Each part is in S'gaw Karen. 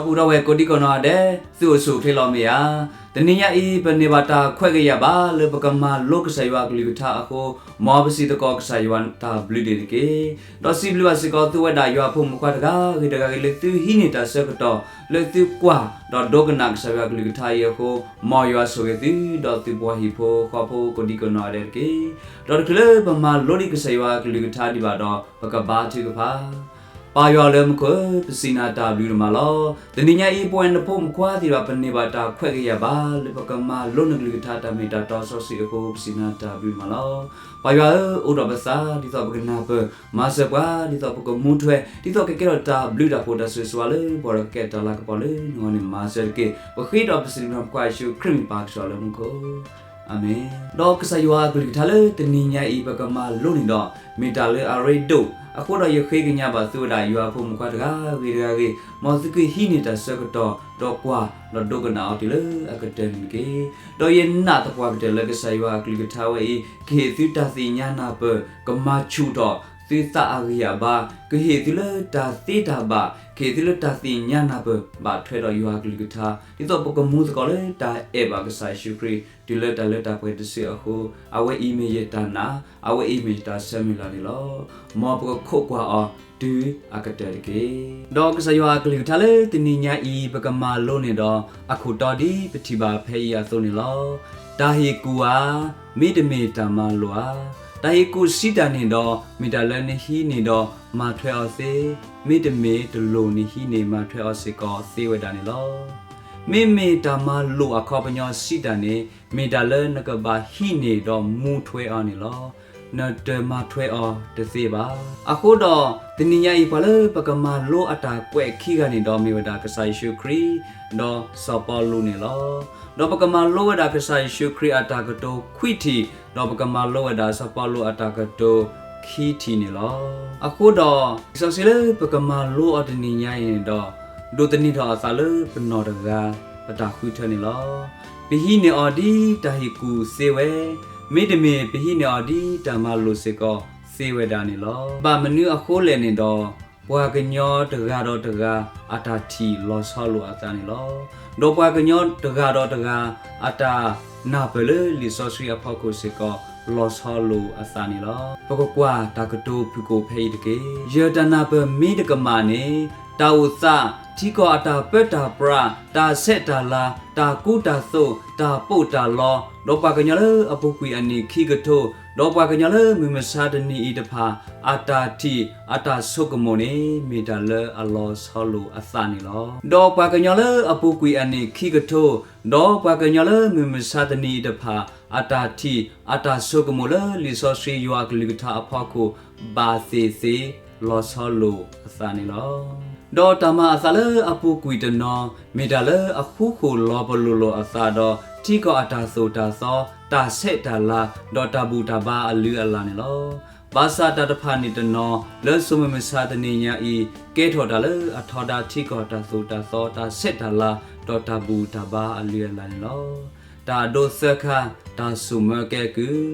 ဒီပုၢ်ဒီဝဲၢ်ကိးဒံကနီၢ်ဒဲး, သုအိၣ်ဆူၣ်အိၣ်ချ့လီၤမ့ၢ်ဧါ. တနံၤညါအံၤ ပန့ၢ်ဘၣ်တၢ်ခွဲးဂ့ၤယာ်ဘၣ်လၢပကမၤလိကစၢ်ယွၤအကလုၢ်ကထါအဃိ, မ်ပစံးသကိးကစၢ်ယွၤတၢ်ဘျုးဒ့ၣ်တက့ၢ်. ဒီးစံးဘျုးဘၣ်စ့ၢ်ကီးသုဝဲဒၣ်ယွၤအဖိမုၣ်ခွါတဂၤဂ့ၤတဂၤဂ့ၤ လၢသုဟံးန့ၢ်တၢ်ဆၢကတီၢ် လၢသုကွၢ်ဒီးဒိကနၣ်ကစၢ်ယွၤအကလုၢ်ကထါအံၤအဃိ, မ်ယွၤဆိၣ်ဂ့ၤသု, ဒီးသုပှၤဟံၣ်ဖိဃီဖိကိးဒံကနီၢ်ဒဲးတက့ၢ်. ဒီးတချုးလၢပမၤလိဒံးကစၢ်ယွၤအကလုၢ်ကထါဒံးဘၣ်ဒီး ပကဘါထုကဖၣ်. ပၢ်ယွၤလၢမူခိၣ်ဧၢ, ပစံးနၤတၢ်ဘျုးဒိၣ်မးလီၤ. တနံၤညါအံၤ ပဝဲနဖိမုၣ်ခွါသ့ၣ်တဖၣ် ပန့ၢ်ဘၣ်တၢ်ခွဲးဂ့ၤယာ်ဘၣ်လၢပကမၤလိနကလုၢ်ကထါတၢ်မ့ၢ်တၢ်တီစီဆှံအဃိ ပစံးနၤတၢ်ဘျုးဒိၣ်မးလီၤ. ပၢ်ယွၤဧၢ, အိးထီၣ်ပသး ဒ်သိးပကနၢ်ပၢၢ်, မၤစၢၤပှၤ ဒ်သိးပကမူထွဲ, ဒ်သိးကကဲထီၣ်တၢ်ဘျုးတၢ်ဖှိၣ်တၢ်ဆိၣ်ဂ့ၤဆိၣ်ဝါလၢပှၤဒီးကကဲတၢ်လၤကပီၤလၢနဂီၢ်န့ၣ် မၤစၢၤတက့ၢ်. ပဃ့ဒီးပစံးမၤနၢၤပဖိခွါယ့ၣ်ၡူးခရံာ်မ့ၢ်ပၢ်ကစၢ်လၢမူခိၣ်. အၤမ့ၣ်. ဒီးကစၢ်ယွၤအကလုၢ်ကထါလၢတနံၤညါအံၤ ပကမၤလိန့ၣ်ဒီး မ့ၢ်တၢ်လၢအရ့ဒိၣ်, အဃိဒီးယဃ့ကညးဘၣ်သုဝဲဒၣ်ယွၤအဖိမုၣ်ခွါတဂၤဂ့ၤတဂၤဂ့ၤ, မ်သုကဟံးန့ၢ်တၢ်ဆၢကတီၢ် ဒီးကွၢ်ဒီးဒိကနၣ်အီၤတုၤလၢအကတၢၢ်န့ၣ်တက့ၢ်. ဒီးယနာ်သပှၢ်ကတၢၢ်လၢကစၢ်ယွၤအကလုၢ်ကထါဝဲအံၤ ကဟ့ၣ်သုတၢ်သ့ၣ်ညါနၢ်ပၢၢ်, ကမၤဆူၣ်ထီၣ်သုသးအဂံၢ်အဘါ, ကဟ့ၣ်သုလၢတၢ်သ့တၢ်ဘၣ်, ကဟ့ၣ်သုလၢတၢ်သ့ၣ်ညါနၢ်ပၢၢ် ဘၣ်ထွဲဒီးယွၤအကလုၢ်ကထါ, ဒ်သိးပကမူသကိးလၢတၢ်အဲၣ်ဘၣ်ကစၢ်ယ့ၣ်ၡူးခရံာ် တုၤလၢတၢ်လၢတၢ်ပှဲၤတစုအဃိ, အဝဲအံၤမ့ၢ်ယတၢ်နာ်, အဝဲအံၤမ့ၢ်ယတၢ်ဆၢမုၢ်လၢ်န့ၣ်လီၤ. မ်ပကခိးကွၢ်အီၤတုၤအကတၢၢ်တက့ၢ်. ဒီးကစၢ်ယွၤအကလုၢ်ကထါလၢတနံၤညါအံၤ ပကမၤလိန့ၣ်ဒီး အခိၣ်တီဒ်ပထံၣ်ဘၣ်ဖဲအံၤအသိးန့ၣ်လီၤ. တၢ်ဟ့ၣ်ကူၣ်ဧါ, မ့တမ့ၢ်တၢ်မၤလိာ်ဧါ. တၢ်ဟ့ၣ်ကူၣ်စံးတၢ်န့ၣ်ဒီး မ့ၢ်တၢ်လၢနဟံးန့ၢ်ဒီးမၤထွဲအီၤသ့, မ့တမ့ၢ်တလိၣ်နဟံးန့ၢ်မၤထွဲအီၤစ့ၢ်ကီးသ့ဝဲဒၣ်န့ၣ်လီၤ. မ့မ့ၢ်တၢ်မၤလိာ်အခီပညီစံးတၢ်န့ၣ် မ့ၢ်တၢ်လၢနကဘၣ်ဟံးန့ၢ်ဒီးမူထွဲအီၤန့ၣ်လီၤ. နတမၤထွဲအီၤတသ့ဘၣ်. အဃိဒီး တနံၤညါအံၤ ပှၤလၢပကမၤလိအတၢ်ကွဲးခံဂၤန့ၣ်ဒီး မ့ၢ်ဝဲဒၣ်ကစၢ်ယ့ၣ်ၡူးခရံာ် ဒီးစီၤပီလူးန့ၣ်လီၤ. ဒီးပကမၤလိဝဲဒၣ်ကစၢ်ယ့ၣ်ၡူးခရံာ်အတၢ်ကတိၤခွံထံၣ်, ဒီးပကမၤလိဝဲဒၣ်စီၤပီလူးအတၢ်ကတိၤခံထံၣ်န့ၣ်လီၤ. အဃိဒီး လံာ်စီဆှံလၢပကမၤလိအီၤတနံၤညါအံၤန့ၣ်ဒီး ဒိးသန့ၤထီၣ်အသးလၢပနီၢ်တဂၤ ပတၢ်ဃုထၢန့ၣ်လီၤ. ပဟံးန့ၢ်အီၤဒ်တၢ်ဟ့ၣ်ကူၣ်သ့ဝဲ, မ့တမ့ၢ်ပဟံးန့ၢ်အီၤဒ်တၢ်မၤလိာ်စ့ၢ်ကီးသ့ဝဲဒၣ်န့ၣ်လီၤ. ဘၣ်မနုၤအဃိလဲၣ်န့ၣ်ဒီး ပှၤကညီတဂၤဒီးတဂၤ အတၢ်ထံၣ်လီၤဆီလိာ်အသးန့ၣ်လီၤ. ဒီးပှၤကညီတဂၤဒီးတဂၤ အတၢ်နၢ်ပၢၢ်လၢလံာ်စီဆှံအဖီခိၣ်စ့ၢ်ကီး လီၤဆီလိာ်အသးန့ၣ်လီၤ. ပကကွၢ်တၢ်ကတိၤဖုၣ်ကိာ်ဖဲအံၤတက့ၢ်. ယတၢ်နၢ်ပၢၢ်မ့ၢ်တကမၣ်န့ၣ် တၢ်အိၣ်သး, ထံကီၢ်အတၢ်ပၢတၢ်ပြး, တၢ်ဆဲးတၢ်လၤ, တၢ်ကူတၢ်သိး, တၢ်ပီးတၢ်လီ, ဒီးပှၤကညီလၢအပူၤကွံာ်အနံၣ်ခံကထိ, ဒီးပှၤကညီလၢမုၢ်မဆါတနံၤအံၤတဖၣ် အတၢ်ထံၣ်အတၢ်ဆိကမိၣ်န့ၣ် မ့ၢ်တၢ်လၢအလီၤဆီလိာ်အသးန့ၣ်လီၤ. ဒီးပှၤကညီလၢအပူၤကွံာ်အနံၣ်ခံကထိ, ဒီးပှၤကညီလၢမုၢ်မဆါတနံၤအံၤတဖၣ် အတၢ်ထံၣ်အတၢ်ဆိကမိၣ်လၢလံာ်စီဆှံယွၤအကလုၢ်ကထါအဖီခိၣ် ဘၣ်သ့ၣ်သ့ၣ်လီၤဆီလိာ်အသးန့ၣ်လီၤ. ဒီးတၢ်မၤအသးလၢအပူၤကွံာ်တနီၤ မ့ၢ်တၢ်လၢအဃူဃီၤလီၤပလိာ်လိာ်အသးဒီး ထံကီၢ်အတၢ်သိၣ်တၢ်သီ, တၢ်ဆဲးတၢ်လၤ, ဒီးတၢ်ဘူၣ်တၢ်ဘါအလုၢ်အလၢ်န့ၣ်လီၤ. ဘၣ်ဆၣ်တၢ်တဖၣ်န့ၣ်တနီၤ လၢစိၤမုၢ်မဆါတနံၤညါအံၤ ကဲထီၣ်တၢ်လၢအထီဒါထံကီၢ်တၢ်သိၣ်တၢ်သီ, တၢ်ဆဲးတၢ်လၤ, ဒီးတၢ်ဘူၣ်တၢ်ဘါအလုၢ်အလၢ်န့ၣ်လီၤ. တၢ်အဒိသၢခါ, တၢ်စိာ်မၢကဲကုၢ်,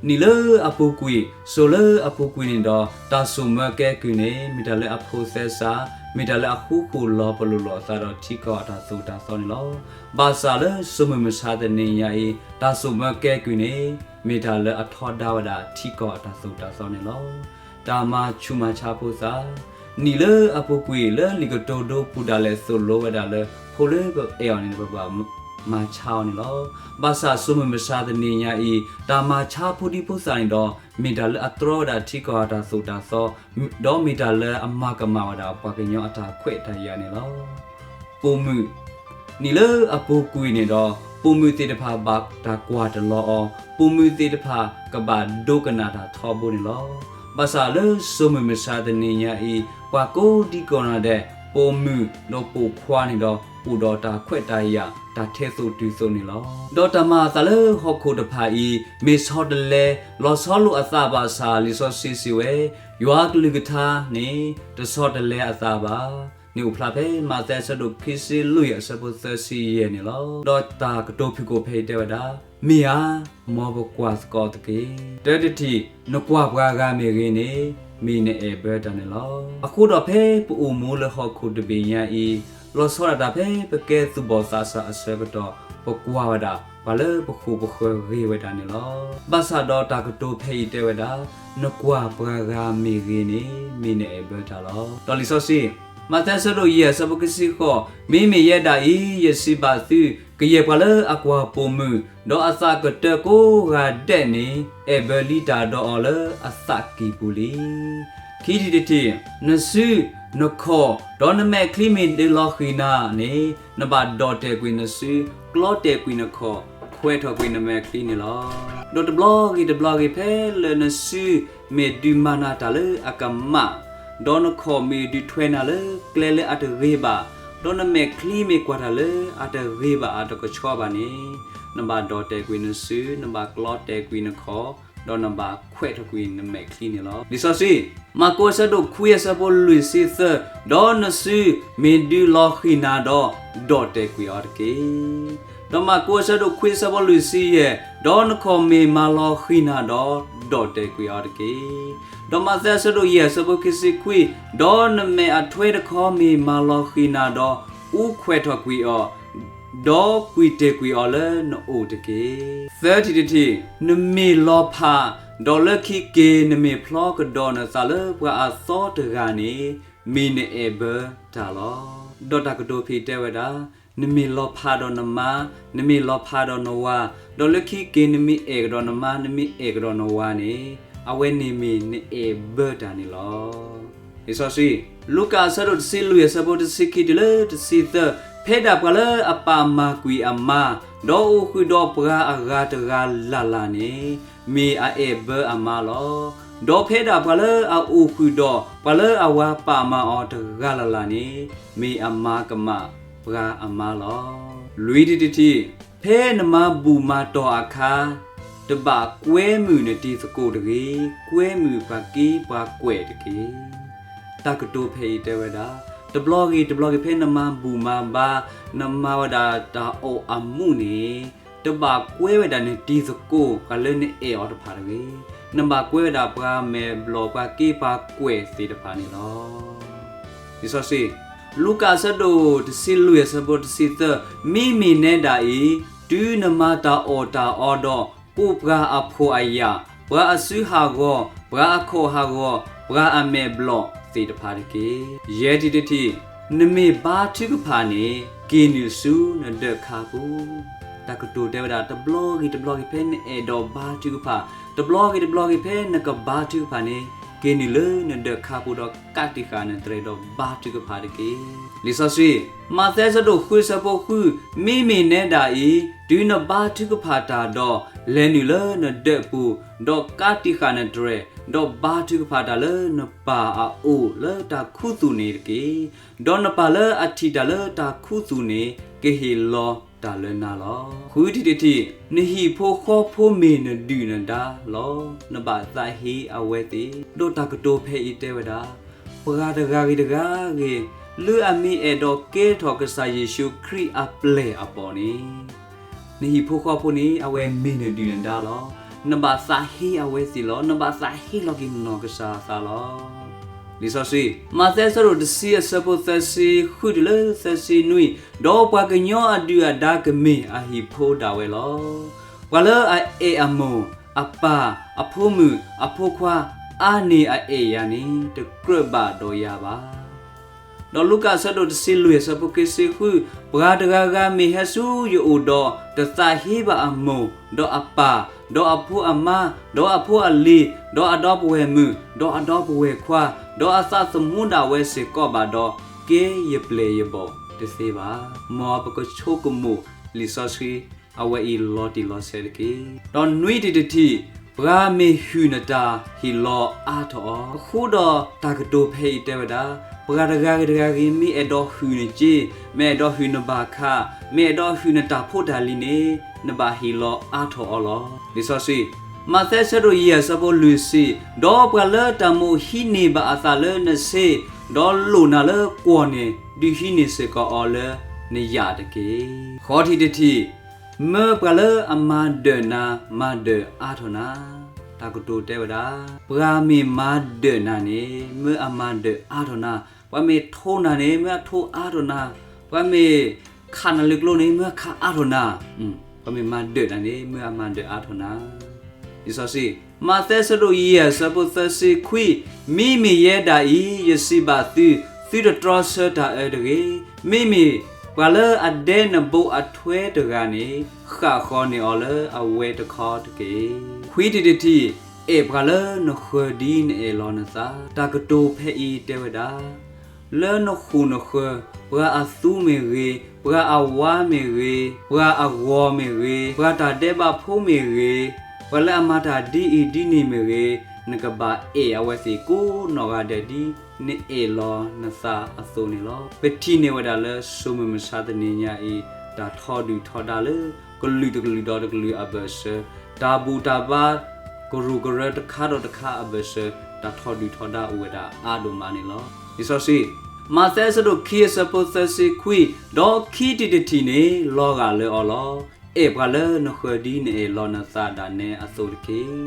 နံၣ်လၢအပူၤကွံာ်, စိၤလၢအပူၤကွံာ်န့ၣ်ဒီး တၢ်စိာ်မၢကဲကုၢ်န့ၣ် မ့ၢ်တၢ်လၢအဖိသဲစး, မ့ၢ်တၢ်လၢအဃူဃီၤလီၤပလိာ်လိာ်အသးဒီးထံကီၢ်အတၢ်သိၣ်တၢ်သီန့ၣ်လီၤ. ဘၣ်ဆၣ်လၢစိၤမုၢ်မဆါတနံၤညါအံၤ တၢ်စိာ်မၢကဲကုၢ်န့ၣ် မ့ၢ်တၢ်လၢအထီဒါဝဲဒၣ်ထံကီၢ်အတၢ်သိၣ်တၢ်သီန့ၣ်လီၤ. တၢ်မၤဆူးမၤဆါဖိသၣ်, နံၣ်လၢအပူၤကွံာ်လၢလံာ်ကတိၤဒိပူၤဒၣ်လဲာ်သိၣ်လိဝဲဒၣ်လၢ ဖိလၢပအဲၣ်အီၤန့ၣ် ပဘၣ်မၤဆါအီၤန့ၣ်လီၤ. ဘၣ်ဆၣ်စိၤမုၢ်မဆါတနံၤညါအံၤ တၢ်မၤဆါဖိဒံဖိသၣ်န့ၣ်ဒီး မ့ၢ်တၢ်လၢအတြီဝဲဒၣ်ထံကီၢ်အတၢ်သိၣ်တၢ်သီ, ဒီးမ့ၢ်တၢ်လၢအမၤကမၣ်ဝဲဒၣ်ပှၤကညီအတၢ်ခွဲးတၢ်ယာ်န့ၣ်လီၤ. ပိာ်မုၣ်, နံၣ်လၢအပူၤကွံာ်န့ၣ်ဒီး ပိာ်မုၣ်သ့ၣ်တဖၣ်ဘၣ်တၢ်ကွၢ်တလီၤအီၤ, ပိာ်မုၣ်သ့ၣ်တဖၣ်ကဘၣ်ဒိကနၣ်တၢ်ထီဘိန့ၣ်လီၤ. ဘၣ်ဆၣ်လၢစိၤမုၢ်မဆါတနံၤညါအံၤ ပှၤကိးဒံကနီၢ်ဒဲး ပိာ်မုၣ်ဒီးပိာ်ခွါန့ၣ်ဒီး အိၣ်ဒီးတၢ်ခွဲးတၢ်ယာ် တၢ်ထဲသိးတုၤသိးန့ၣ်လီၤ. ဒီးတၢ်မၤအသးလၢဟီၣ်ခိၣ်တဖၣ်အံၤ မ့ၢ်ဆီတလဲ လီၤဆီလိာ်အသးဘၣ်ဆၣ် လံာ်စီဆှံစံးဝဲ, ယွၤအကလုၢ်ကထါန့ၣ် တဆီတလဲအသးဘၣ်. န့ၣ်အိၣ်ဖျါဖဲမးသဲအဆၢဒိၣ်ခံဆံလွံၢ်အဆၢဖိသၢဆံယဲၢ်န့ၣ်လီၤ. ဒီးတၢ်ကတိၤဖုၣ်ကိာ်ဖဲအံၤတဲဝဲဒၣ်, မ့ၢ်ဧါ, မ်ပကွၢ်သကိးသက့ၢ်. တၢတထံၣ်, နကွၢ်ပှၤဂၤမ့ၢ်ဂ့ၤန့ၣ် မ့ၢ်နအဲၣ်ဘၢတၢ်န့ၣ်လီၤ. အဃိဒီးဖဲပအိၣ်မူလၢဟီၣ်ခိၣ်တဘ့ၣ်ညါအံၤ လီၤဆီဒၣ်တၢ်ဖဲပကဲသူၣ်ဘီၣ်သးစၢ်အဆၢကတီၢ် ပကွၢ်ဝဲဒၣ် ပှၤလၢပဃိၣ်ပဃၢၤဂ့ၤဝဲဒၣ်န့ၣ်လီၤ. ဘၣ်ဆၣ်ဒီးတၢ်ကတိၤဖဲအံၤတဲဝဲဒၣ်, နကွၢ်ပှၤဂၤမ့ၢ်ဂ့ၤန့ၣ် မ့ၢ်နအဲၣ်ဘၢတၢ်လီၤ. ဒီးလံာ်စီဆှံ, မးသဲအဆၢဒိၣ်ယဲၢ်အဆၢဖိခံဆံဃိး, မ့မ့ၢ်ယဲဒၣ်အံၤ ယစံးဘၣ်သု, ကယဲၢ်ပှၤလၢအကွၢ်ပိာ်မုၣ်, ဒီးအသးကတၢၢ်ကိးဂၤဒဲးန့ၣ် အဲၣ်ဘၢလံတၢ်ဒီးအီၤလၢအသးကံၢ်ပူၤလံ. ခံထံၣ်တထံၣ်, နစု, နခီၣ်, ဒီးနမဲာ်ချံမ့ၢ်ဒုးလီၤဃံၤနၤန့ၣ်, နဘၣ်ဒိးတဲာ်ကွံာ်နစု, ကျီတဲာ်ကွံာ်နခီၣ်, ခွဲးထီၣ်ကွံာ်နမဲာ်ချံန့ၣ်လီၤ. ဒီးတဘျီဂ့ၤတဘျီဂ့ၤ ဖဲလၢနစုမ့ၢ်ဒုးမၤနၤတၢ်လၢအကမၣ်, ဒီးနခီၣ်မ့ၢ်ဒုးထွဲနၤလၢကျဲလၢအတဂ့ၤဘၣ်, ဒီးနမဲာ်ချံမ့ၢ်ကွၢ်တၢ်လၢအတဂ့ၤဘၣ်အတကဆှီဘၣ်န့ၣ်, နဘၣ်ဒိးတဲာ်ကွံာ်နစု, နဘၣ်ကျီတဲာ်ကွံာ်နခီၣ်, ဒီးနဘၣ်ခွဲးထီၣ်ကွံာ်နမဲာ်ချံန့ၣ်လီၤ. လံာ်စီဆှံ, မၢ်ကူးအဆၢဒိၣ်ခွံအဆၢဖိလွံၢ်ဆံသၢ, ဒီးနစုမ့ၢ်ဒုးလီၤဃံၤနၤဒီး, ဒိးတဲာ်ကွံာ်အီၤတက့ၢ်. ဒီးမၢ်ကူးအဆၢဒိၣ်ခွံအဆၢဖိလွံၢ်ဆံယဲၢ်, ဒီးနခီၣ်မ့ၢ်မၤလီၤဃံၤနၤဒီး, ဒိးတဲာ်ကွံာ်အီၤတက့ၢ်. ဒီးမးသဲအဆၢဒိၣ်ယဲၢ်အဆၢဖိခံဆံခွံ, ဒီးနမဲာ်အထွဲတခီမ့ၢ်မၤလီၤဃံၤနၤဒီး, အူခွဲးထီၣ်ကွံာ်အီၤ, ဒီးကွံာ်တဲာ်ကွံာ်အီၤလၢနအိၣ်တက့ၢ်. သၢထံၣ်တထံၣ်, နမ့ၢ်လီၤဖး, ဒီးလၢခံက့ၤနမ့ၢ်ဖျီကဒီးနသးလၢပှၤအသီတဂၤန့ၣ်, မ့ၢ်နအဲၣ်ဘၢတၢ်လီၤ. ဒီးတၢ်ကတိၤဖဲအံၤတဲဝဲဒၣ်, နမ့ၢ်လီၤဖးဒီးနမါ, နမ့ၢ်လီၤဖးဒီးနဝၤ, ဒီးလၢခံက့ၤနမ့ၢ်အဲၣ်ကဒီးနမါ, နမ့ၢ်အဲၣ်ကဒီးနဝၤန့ၣ်, အဝဲန့ၣ်မ့ၢ်နအဲၣ်ဘၢတၢ်န့ၣ်လီၤ. လံာ်စီဆှံ, လူၤကၣ်အဆၢဒိၣ်တဆံလွံၢ်အဆၢဖိတဆံခံတုၤလၢတဆံသၢ, ဖဲဒၣ်ပှၤလၢအပာ်မၤကွံာ်အမါ, ဒီးအိၣ်ဃုာ်ဒီးပှၤအဂၤတဂၤလၢ်လၢ်န့ၣ်, မ့ၢ်အအဲၣ်ဘၢအမါလီၤ. ဒီးဖဲဒၣ်ပှၤလၢအအိၣ်ဃုာ်ဒီးပှၤလၢအဝၤပာ်မၤအီၤတဂၤလၢ်လၢ်န့ၣ်, မ့ၢ်အမါကမၣ်ပှၤအမါလီၤ. လွံၢ်ထံၣ်တထံၣ်, ဖဲနမၤဘူၣ်မၤတီၢ်အခါ, တဘၣ်ကွဲမုာ်နတံၤသကိးတဂ့ၤ, ကွဲမုာ်ပှၤက့ပှၤကွဲးတက့ၢ်. တၢ်ကတိၤဖဲအံၤတဲဝဲဒၣ်, တဘျီဂ့ၤတဘျီဂ့ၤ ဖဲနမၤဘူၣ်မၤဘါ, နမၤဝဲဒၣ်တၢ်အီၣ်အမူးန့ၣ်, တဘၣ်ကွဲဝဲဒၣ်နတံၤသကိး ပှၤလၢနအဲၣ်အီၤတဖၣ်တဂ့ၤ, နဘၣ်ကွဲဝဲဒၣ်ပှၤမဲာ်ဘျီၣ် ပှၤက့ပှၤကွဲးသ့ၣ်တဖၣ်န့ၣ်လီၤ. လံာ်စီဆှံ, လူၤကၣ်အဆၢဒိၣ်တဆံလွံၢ်အဆၢဖိတဆံသၢ, မ့မ့ၢ်နဲဒၣ်အံၤ, တုၤနမၤတၢ်အီၣ်တၢ်အီဒီး, ကိးပှၤအဖှီၣ်အယာ်, ပှၤအစုဟးဂီၤ, ပှၤအခိၣ်ဟးဂီၤ, ပှၤအမဲာ်ဘျီၣ်သ့ၣ်တဖၣ်တက့ၢ်. ယဲၢ်ထံၣ်တထံၣ်, နမ့ၢ်ဘါထုကဖၣ်န့ၣ်, က့ၤနုာ်ဆူနဒၢးခါပူၤ. တၢ်ကတိၤတဲဝဲဒၣ် တဘျီဂ့ၤတဘျီဂ့ၤ ဖဲနအဲၣ်ဒိးဘါထုကဖၣ်, တဘျီဂ့ၤတဘျီဂ့ၤ ဖဲနကဘါထုကဖၣ်န့ၣ်, က့ၤနုာ်လၢနဒၢးခါပူၤဒီးကးတံာ်ဃာ်နတြဲၤဒီးဘါထုကဖၣ်တက့ၢ်. လံာ်စီဆှံ, မးသဲအဆၢဒိၣ်ဃုအဆၢဖိဃု, မ့မ့ၢ်နဲဒၣ်အံၤ, တုၤနဘါထုကဖၣ်တၢ်ဒီး, လဲၤနုာ်လၢနဒၢးပူၤ, ဒီးကးတံာ်ဃာ်နတြဲၤ, ဒီးဘါထုကဖၣ်တၢ်လၢနပၢ်အအိၣ်လၢတၢ်ခူသူၣ်န့ၣ်တက့ၢ်. ဒီးနပၢ်လၢအထံၣ်တၢ်လၢတၢ်ခူသူၣ်န့ၣ်, ကဟ့ၣ်လီၤတၢ်လၢနၤလီၤ. ဃုထံၣ်တထံၣ်, နဟံၣ်ဖိဃီဖိမ့ၢ်နဒုၣ်နဒါလီၤ. နဘၣ်သးဟ့အဝဲသ့ၣ်. ဒီးတၢ်ကတိၤဖဲအံၤတဲဝဲဒၣ်, ပှၤတဂၤဂ့ၤတဂၤဂ့ၤ, လၢအမ့ၢ်အဲၣ်ဒိးကဲထီၣ်ကစၢ်ယ့ၣ်ၡူးခရံာ်အပျဲၢ်အဘီၣ်န့ၣ်, နဟံၣ်ဖိဃီဖိန့ၣ် အဝဲမ့ၢ်နဒုၣ်နဒါလီၤ. နဘၣ်သးဟ့အဝဲသ့ၣ်လီၤ. နဘၣ်သးဟ့လီၤက့ၤနနီၢ်ကစၢ်အသးလီၤ. လံာ်စီဆှံ, မးသဲအဆၢဒိၣ်တဆံအဆၢဖိသၢဆံဃုတုၤလၢသၢဆံနွံ, ဒီးပှၤကညီအဒုၣ်အဒါကမ့ၢ်အဟံၣ်ဖိဒၣ်ဝဲလီၤ. ပှၤလၢအအဲၣ်အမိၢ်, အပၢ်, အဖိမုၣ်, အဖိခွါ, အါန့ၢ်အအဲၣ်ယၤန့ၣ်, တကြၢးဘၣ်ဒီးယၤဘၣ်. ဒီးလူၤကၣ်အဆၢဒိၣ်တဆံလွံၢ်အဆၢဖိခံဆံဃု, ပှၤတဂၤဂၤမ့ၢ်ဟဲဆူယအိၣ်ဒီး, တသးဟ့ဘၣ်အမိၢ်, ဒီးအပၢ်, ဒီးအဖိအမါ, ဒီးအဖိအလံၤ, ဒီးအဒီပုၢ်ဝဲၢ်မုၣ်, ဒီးအဒီပုၢ်ဝဲၢ်ခွါ, ဒီးအသးသမူဒၣ်ဝဲစ့ၢ်ကီးဘၣ်ဒီး, ကဲယပျဲၢ်ယဘီၣ်တသ့ဘၣ်. မ်ပကဆိကမိၣ်လံာ်စီဆှံ အဝဲအံၤလီၤတံၢ်လီၤဆဲးတက့ၢ်. ဒီးနွံထံၣ်တထံၣ်, ပှၤမ့ၢ်ဟုၣ်နတၢ်ဟ့ၣ်လီၤအါထီၣ်အီၤ. အဃိဒီးတၢ်ကတိၤဖဲအံၤတဲဝဲဒၣ်, ပှၤတဂၤဂ့ၤတဂၤဂ့ၤ မ့ၢ်အဲၣ်ဒိးဟုၣ်နစ့, မ့ၢ်အဲၣ်ဒိးဟုၣ်နဘၣ်ခး, မ့ၢ်အဲၣ်ဒိးဟုၣ်နတၢ်ဖိတၢ်လံၤန့ၣ်, နဘၣ်ဟ့ၣ်လီၤအါထီၣ်အီၤလီၤ. လံာ်စီဆှံ, မးသဲအဆၢဒိၣ်ယဲၢ်အဆၢဖိလွံၢ်ဆံ, ဒီးပှၤလၢတၢ်မိၣ်ဟံးန့ၢ်ဘၣ်အသးလၢနဆ့, ဒီးလိၣ်နၤလၢကွီၢ်န့ၣ်, ဒုးဟံးန့ၢ်စ့ၢ်ကီးအီၤလၢနယာ်တက့ၢ်. ဃိးထံၣ်တထံၣ်, မၢပှၤလၢအမၤဒၢးနၤ, မၤဒၢးအါထီၣ်နၤ. တၢ်ကတိၤတဲဝဲဒၣ်, ပှၤမ့ၢ်မၤဒၢးနၤန့ၣ်, မၢအမၤဒၢးအါထီၣ်နၤ, ပှၤမ့ၢ်ထိနၤန့ၣ်, မၢအထိအါထီၣ်နၤ, ပှၤမ့ၢ်ခးနၤလၢကျိန့ၣ် မ့ၢ်အခးအါထီၣ်နၤ, ပှၤမ့ၢ်မၤဒၢးနၤန့ၣ် မ့ၢ်အမၤဒၢးအါထီၣ်နၤ. လံာ်စီဆှံ, မးသဲအဆၢဒိၣ်ယဲၢ် အဆၢဖိသၢဆံခွံ, မ့မ့ၢ်ယဲဒၣ်အံၤ ယစံးဘၣ်သု, သုတတြီဆၢတၢ်အၢတဂ့ၤ. မ့မ့ၢ်ပှၤလၢအဒဲနဘိအထွဲတဂၤန့ၣ် ဃၣ်ဃီၤန့ၢ်အီၤလၢအဝဲတခီတက့ၢ်. ခွံတံၤတထံၣ်, အဲၣ်ပှၤလၢနဃၢၤဒ်နအဲၣ်လီၤနသး. တၢ်ကတိၤဖဲအံၤတဲဝဲဒၣ် လၢနဃိာ်နဃၢၤ, ပှၤအသူမ့ၢ်ဂ့ၤ, ပှၤအဝါမ့ၢ်ဂ့ၤ, ပှၤအဂီၤမ့ၢ်ဂ့ၤ, ပှၤတၢ်ဒဲးဘးဖိမ့ၢ်ဂ့ၤ, ပှၤလၢအမၤတၢ်ဒ်အံၤဒ်န့ၣ်မ့ၢ်ဂ့ၤ, နကဘၣ်အဲၣ်အဝဲသ့ၣ်ကိးနီၢ်ဂၤဒဲးဒ်နအဲၣ်လီၤနသးအသိးန့ၣ်လီၤ. ပထံၣ်န့ၢ်ဝဲဒၣ်လၢ စိၤမုၢ်မဆါတနံၤညါအံၤ တၢ်ထီဒုၣ်ထီဒါလၢ ကလုာ်တကလုာ်ဒီးတကလုာ်အဘၢၣ်စၢၤ, တၢ်ဘူၣ်တၢ်ဘါ ကရူၢ်ကရၢတခါဒီးတခါအဘၢၣ်စၢၤ တၢ်ထီဒုၣ်ထီဒါအိၣ်ဝဲဒၣ်အါဒိၣ်မးန့ၣ်လီၤ. လံာ်စီဆှံ, မးသဲအဆၢဒိၣ်ခံ အဆၢဖိသၢဆံခွံ, ဒီးခံတံၤတထံၣ်န့ၣ် လီၤဂာ်လၢအီၤလီၤ. အဲၣ်ပှၤလၢနဃၢၤဒ်နအဲၣ်လီၤနသးဒၣ်နဲအသိးတက့ၢ်.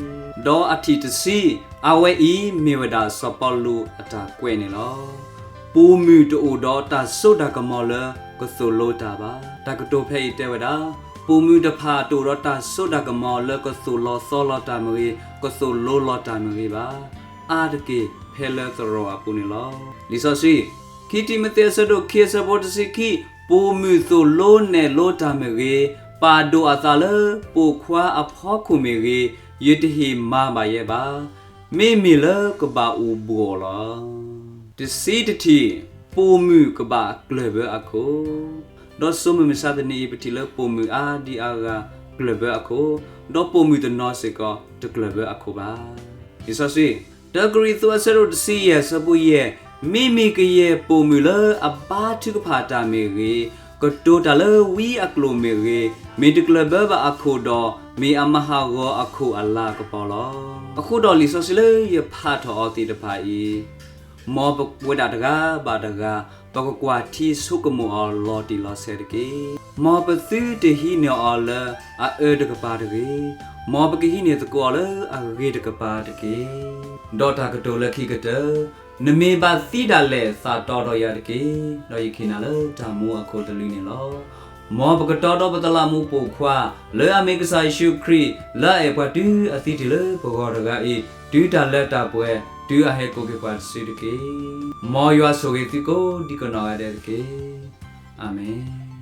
ဒီးအထံၣ်တဆံ, အဝဲအံၤမ့ၢ်ဝဲဒၣ်စီၤပီလူးအတၢ်ကွဲးန့ၣ်လီၤ. ပိာ်မုၣ်တအိၣ်ဒီးတၢ်စိတၢ်ကမီၤလၢကသိၣ်လိတၢ်ဘၣ်. တၢ်ကတိၤဖဲအံၤတဲဝဲဒၣ်, ပိာ်မုၣ်တဖၣ်တအိၣ်ဒီးတၢ်စိတၢ်ကမီၤလၢကသိၣ်လီၤသီလီၤတၢ်မ့ၢ်ဂ့ၤ, ကသိၣ်လိလီၤတၢ်မ့ၢ်ဂ့ၤဘၣ်. အါတက့ၢ်ဖဲလၢသရိာ်အပူၤန့ၣ်လီၤ. လံာ်စီဆှံ, ခံတံၤမသ့းအဆၢဒိၣ်ခံ အဆၢဖိတဆံခံ, ပိာ်မုၣ်သိၣ်လိနဲၣ်လိတၢ်မ့ၢ်ဂ့ၤ, ပာ်ဒိၣ်အသးလၢပိာ်ခွါအဖီခိၣ်မ့ၢ်ဂ့ၤ, ယတဟ့ၣ်မၤဘၣ်ယဲဘၣ်. မ့မ့ၢ်လၢကဘၣ်အိၣ်ဘှီၣ်လီၤ. တဆံတထံၣ်, ပိာ်မုၣ်ကဘၣ်ကျၢၢ်ဘၢအခိၣ်. ဒီးစိၤမုၢ်မဆါတနံၤအံၤ ပထံၣ်လၢပိာ်မုၣ်အါဒံအါဂၤကျၢၢ်ဘၢအခိၣ်, ဒီးပိာ်မုၣ်တနီၤစ့ၢ်ကီးတကျၢၢ်ဘၢအခိၣ်ဘၣ်. လံာ်စီဆှံ, တၢကရံၣ်သူးအဆၢဒိၣ်တဆံယဲၢ် အဆၢဖိယဲၢ်, မ့မ့ၢ်ကယဲၢ်ပိာ်မုၣ်လၢအဘါထုကဖၣ်တၢ်မ့ၢ်ဂ့ၤ, ကတိၤတၢ်လၢဝံအကျိာ်မ့ၢ်ဂ့ၤ, မ့ၢ်တကျၢၢ်ဘၢဘၣ်အခိၣ်ဒီး, မ့ၢ်အမၤဟးဂီၤအခိၣ်အလၤကပီၤလီၤ. အဃိဒီးလံာ်စီဆှံလၢယဖးထီၣ်အီၤသ့ၣ်တဖၣ်အံၤ, မ်ပဝဲဒၣ်တဂၤဘၣ်တဂၤ, ပကကွၢ်ထံဆိကမိၣ်အီၤလီၤတံၢ်လီၤဆဲးတက့ၢ်. မ်ပသုတဟံးန့ၢ်အီၤလၢအအၢတကပၤတဂ့ၤ, မ်ပကဟံးန့ၢ်သကိးအီၤလၢအဂ့ၤတကပၤတက့ၢ်. ဒီးတၢ်ကတိၤလၢခံကတၢၢ်, နမ့ၢ်ဘၣ်သံဒၣ်လဲာ်သးတီဒီးယၤတက့ၢ်, ဒီးယကဟ့ၣ်နၤလၢတၢ်မူအခိၣ်တလုာ်န့ၣ်လီၤ. မ်ပကတီဒီးပတလးမူးပိာ်ခွါ, လၢအမ့ၢ်ကစၢ်ယ့ၣ်ၡူးခရံာ်, လၢအအဲၣ်ပှၤတုၤအသံတ့ၢ်လၢပဂီၢ်တဂၤအံၤ, တုၤတၢ်လၢတၢ်ပှဲၤ, တုၤအဟဲကိးက့ၤပှၤတစုတက့ၢ်. မ်ယွၤဆိၣ်ဂ့ၤသုကိးဒံကနီၢ်ဂၤဒဲးတက့ၢ်. အၤမ့ၣ်.